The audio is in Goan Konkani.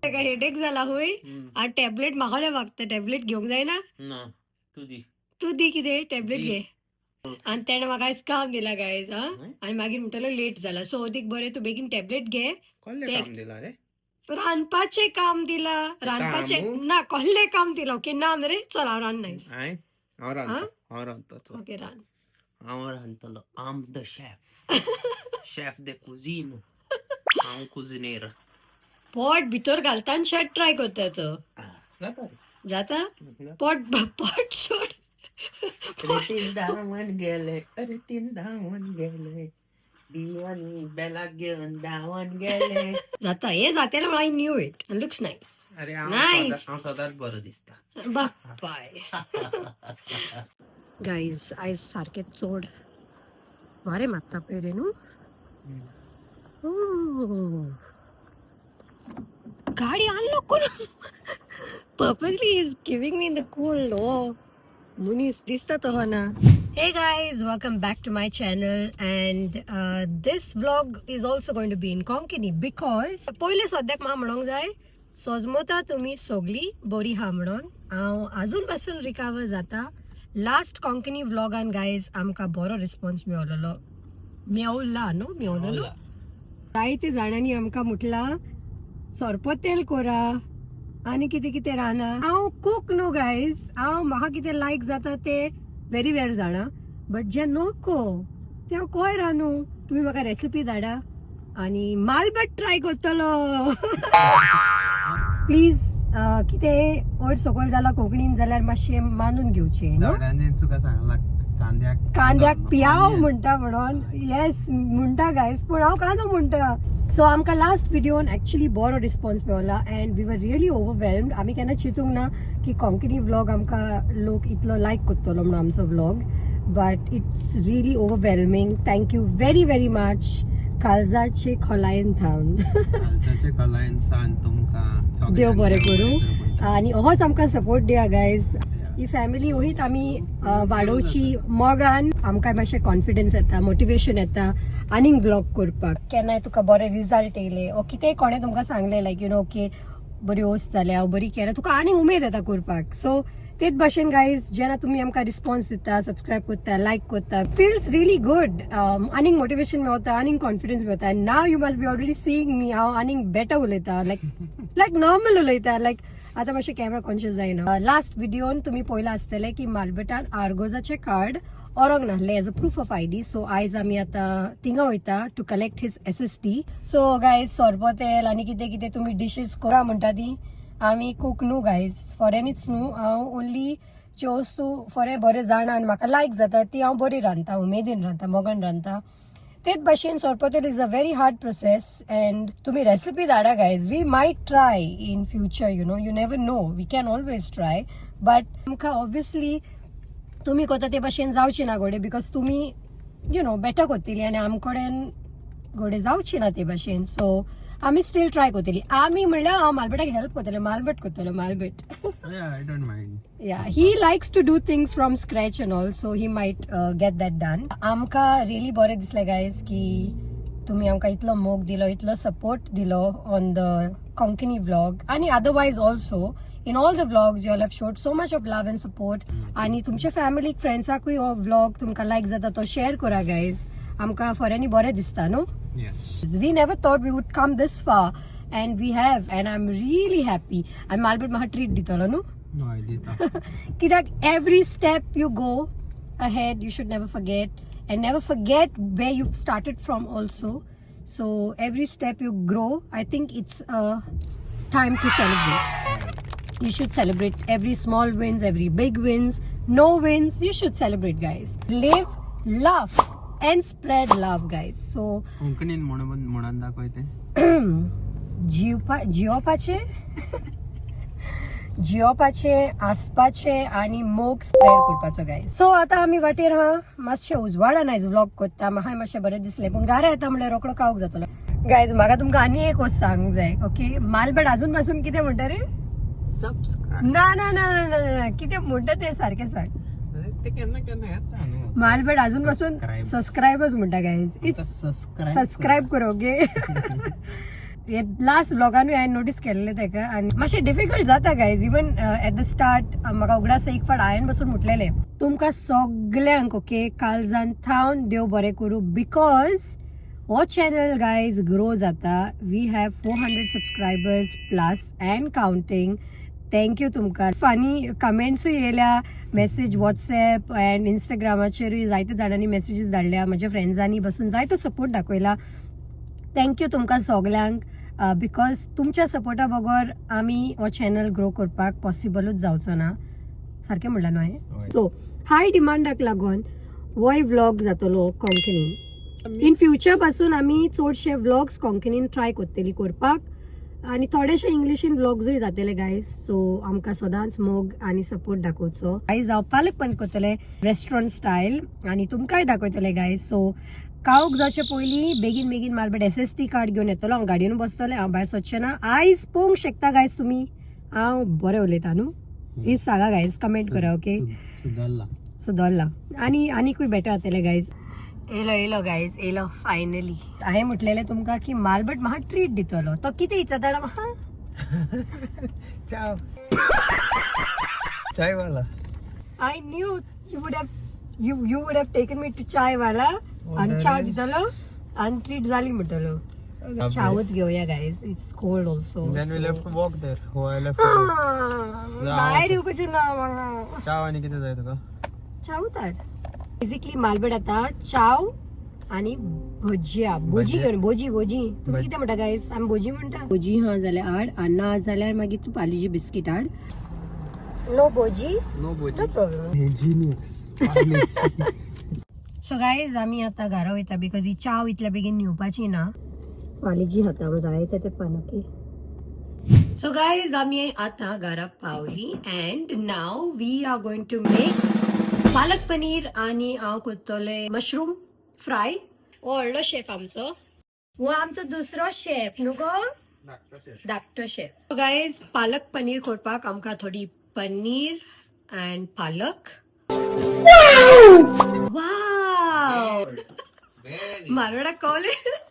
ताका हेडेक जाला हय. आनी टॅबलेट म्हाका मागता. टॅबलेट घेवंक जायना? ना, तूं दी. तूं दी. कितें टॅबलेट दी. घे. आनी तेणें म्हाका आयज काम दिला गायज. हा. हय? आनी मागीर म्हणटलो लेट जाला, सो अदीक बरें तूं बेगीन टॅबलेट घे. कसलें काम दिला रे? रांदपाचें काम दिला, रांदपाचें. काम? ना, कसलें काम दिलां? ओके, ना रे, चल, हांव रांदना. हांवें हांव रांदता, हांव रांदता, चल. ओके, रांद. हांव रांदतलो. I'm the chef, chef de cuisine. हांव कुजिनेर. पोट भितर घालता आनी शेट ट्राय करता तो. जाता. जाता. पोट पोट सोड. अरे तीन धांवन गेले, अरे तीन धांवन गेले, बियानी बेलाक घेवन धांवन गेले. जाता हे जातेलें. I knew it. Looks nice. अरे हांव Nice. हांव सदांच बरो दिसता. बाय गाईज, आयज सारकें चड वारें मारता पळय रे न्हू. Oh. गाडी अनलॉक करून purposely is giving me in the cold. हो मनीस दिसता तो ना. Hey guys, welcome back to my channel, and this vlog is also going to be in Konkani because पयले सद्याक म्हाका म्हणोंक जाय, सोजमोता तुमी सगळीं बरी आहा म्हणून. हांव अजून पासून रिकवर जाता. लास्ट कोंकणी व्लॉगान गायज आमकां बरो रिस्पॉन्स मेवलेलो, मेवला न्हू, मेवलेलो. जायते जाणांनी आमकां म्हटलां सोरपोतेल कोरा आनी कितें कितें रांदा. हांव कूक न्हू गायज. हांव म्हाका कितें लायक जाता ते व्हेरी वेल जाणा, बट जे नको ते हांव कोय रांदू? तुमी म्हाका रेसिपी धाडा आनी मालभट ट्राय करतलो प्लीज. कितें वयर सकयल जाला कोंकणीन जाल्यार मातशें मानून घेवचें न्हू. धवड्यांनी तुका सांगला, कांद्याक. कांद्याक पियाव म्हणटा म्हणून. येस म्हणटा गायज, पूण हांव कांदो म्हणटा. सो आमकां लास्ट व्हिडिओन एक्चुली बरो response Mewla and we were really overwhelmed. आमी केन्ना चिंतूंक ना की कोंकणी व्लॉग आमकां लोक इतलो लायक करतलो म्हणून आमचो vlog, but it's really overwhelming. Thank you very very much काळजाचे खोलायेन थावन. कालच्याचे कलायन सांग तुमकां. देव बरें करूं आनी होच आमकां सपोर्ट दिया गायज. ही फॅमिली ओहीत आमी वाडोवची मोगान. आमकां मातशें कॉन्फिडन्स येता, मोटिवेशन येता आनीक व्लॉग करपाक. केन्नाय तुका बरे रिजल्ट येयले ओ कितेंय कोणें तुमकां सांगलें, लायक you know, okay, बरी वस्त जाल्या, बरी केल्या, तुका आनीक उमेद येता करपाक. सो तेच भाशेन गायज, जेन्ना तुमी आमकां रिस्पॉन्स दिता, सबस्क्रायब करता, लायक करता, फिल्स रियली गुड. आनीक मोटिवेशन मेवता, आनीक कॉन्फिडन्स मेवता. And now you must be already seeing me, हांव आनीक बेटर उलयता, लायक लायक नॉर्मल उलयता. लायक आतां मातशें कॅमेरा कॉन्शियस जायना. लास्ट व्हिडिओन तुमी पळयलां आसतलें की मालबेटान आर्गोजाचें कार्ड ओरोंक नासलें as a proof of ID. So आयज आमी आतां थिंगा वयता to collect his SSD. So guys, sorpotel आनी कितें कितें तुमी डिशीज करा म्हणटा ती, आमी कूक न्हू गायज, फोरेनूच न्हू. हांव ओन्ली ज्यो वस्तू फोरे बरें जाणा आनी म्हाका लायक जाता ती हांव बरी रांदता, उमेदीन रांदता, मोगान रांदता. तेच भाशेन sorpotel is a very hard process and तुमी रेसिपी धाडा guys. We might try in future, you never know, we can always try. But आमकां ऑब्वियसली तुमी करता ते भाशेन जावची ना घोडे, because तुमी you know better करतली आनी आम कडेन घोडे जावची ना ते भाशेन. सो आमी स्टील ट्राय करतली. आमी म्हणल्यार हांव मालबेटाक हेल्प करतलें, मालबेट करतलो, मालबेट. I don't mind. Yeah, he likes to do things from scratch and all, so he might get that done. आमकां रियली बरें दिसलें गायज की तुमी आमकां इतलो मोग दिलो, इतलो सपोर्ट दिलो ऑन the Konkani vlog आनी otherwise also. In all the vlogs you all have showed so much of love and support. आनी तुमच्या फॅमिलीक, फ्रेंड्साकूय हो व्लॉग तुमकां लायक जाता तो शेअर करा गायज. आमकां फोऱ्यांनी बरें दिसता न्हू. Yes. We never thought we would come this far, and we have, and I'm really happy. आनी मालबेट म्हाका ट्रीट दितलो न्हू? हय, दिता. कित्याक every step you go ahead, you should never forget and never forget where you started from also. So every step you grow, I think it's a time to celebrate. You should celebrate every small wins, every big wins, no wins, you should celebrate, guys. Live, laugh and spread love, guys. So कोंकणीन म्हणून म्हणून दाखय ते. जिवपा जियोपाचे जियोपाचे आसपाचे आनी मोग स्प्रेड करपाचो गायज. सो आतां आमी वाटेर हा. मातशें उजवाडान आयज व्लॉग करता. म्हाका मातशें बरें दिसलें, पूण गारा येता म्हणल्यार रोकडो कावक जातलो. गायज, म्हाका तुमकां आनी एक वस्त सांगूंक जाय. ओके, मालबेट अजून पासून कितें म्हणटा रे? सबस्क्रायब. ना ना ना ना ना ना, कितें म्हणटा तें सारकें सांग. ते केन्ना केन्ना येता न्हू. मालबेट अजून पासून सबस्क्रायबच म्हणटा गायज. It's subscribe. Subscribe करो, ओके. हे लास्ट व्लॉगानूय हांवें नोटीस केल्लें तेका आनी मातशें डिफिकल्ट जाता guys, even at the start. म्हाका उगडास एक फावट हांवें बसून म्हटलेलें तुमकां सगल्यांक, ओके, काळजान थावन देव बरें करूं, because हो चॅनल गायज ग्रो जाता. We have 400 subscribers plus and counting. Thank you तुमकां. फनी कमेंट्सूय येयल्या, मेसेज वॉट्सॅप अँड इंस्टाग्रामाचेरूय जायते जाणांनी मेसेजीस धाडल्या. म्हज्या फ्रेंड्सांनी बसून जायतो सपोर्ट दाखयला. Thank you तुमकां सगल्यांक, because तुमच्या सपोर्टा बगर आमी हो चॅनल ग्रो करपाक पॉसिबलूच जावचो ना. सारकें म्हणलां न्हू हांवें? सो हाय डिमांडाक लागून होय व्लॉग जातलो कोंकणीन. इन फ्युचर पासून आमी चडशे व्लॉग्स कोंकणीन ट्राय करतली करपाक आनी थोडेशे इंग्लिशीन व्लॉग्सूय जातले गायज. सो आमकां सदांच मोग आनी सपोर्ट दाखोवचो. आयज हांव पालक पनीर करतले रेस्टॉरंट स्टायल आनी तुमकांय दाखयतले गायज. सो काळोख जावचे पयलीं बेगीन बेगीन मालबेट एसएसटी कार्ड घेवन येतलो. हांव गाडयेन बसतलें, हांव भायर सरचें ना. आयज पळोवंक शकता गायज तुमी. हांव बरें उलयता न्हू? प्लीज सांगा गायज, कमेंट करा, ओके? सुदारला. सुदरला आनी आनीकूय बेटर जातले गायज. येयलो येयलो गायज, येयलो फायनली. हांवें म्हटलेलें तुमकां की मालबट म्हाका ट्रीट दितलो. तो कितें विचारता म्हाका? चाव चाय वाला. I knew you would have taken me to चाय वाला आनी च्या दितलो आनी ट्रीट जाली म्हणटलो. चावूच घेवया guys, it's cold also. Then we left to walk there. हो, I left to walk. भायर येवपाचें ना म्हाका. चाव आनी कितें जाय तुका? चावूच हाड. बेसिकली मालबेट आतां चाव आनी भजिया, भजी घेवन, भोजी भोजी. तुमी कितें म्हणटा गायज? आमी भोजी म्हणटा. भोजी हा जाल्यार हाड आनी ना जाल्यार मागीर तूं पार्लेजी बिस्कीट हाड. नो भोजी? No. No problem. Genius. So guys, आमी आतां घरा वयता because ही चाव इतल्या बेगीन न्हिवपाची ना. पार्लेजी खाता जाय ते पान. ओके, सो गायज, आमी आतां घरा पावली and now we are going to make palak paneer आनी हांव करतलें मशरूम फ्राय. हो व्हडलो शेफ आमचो, हो आमचो दुसरो शेफ न्हू गो, धाकटो शेफ. गायज, पालक पनीर करपाक आमकां थोडी पनीर अँड पालक. वाव, मारवाडा कॉलेज.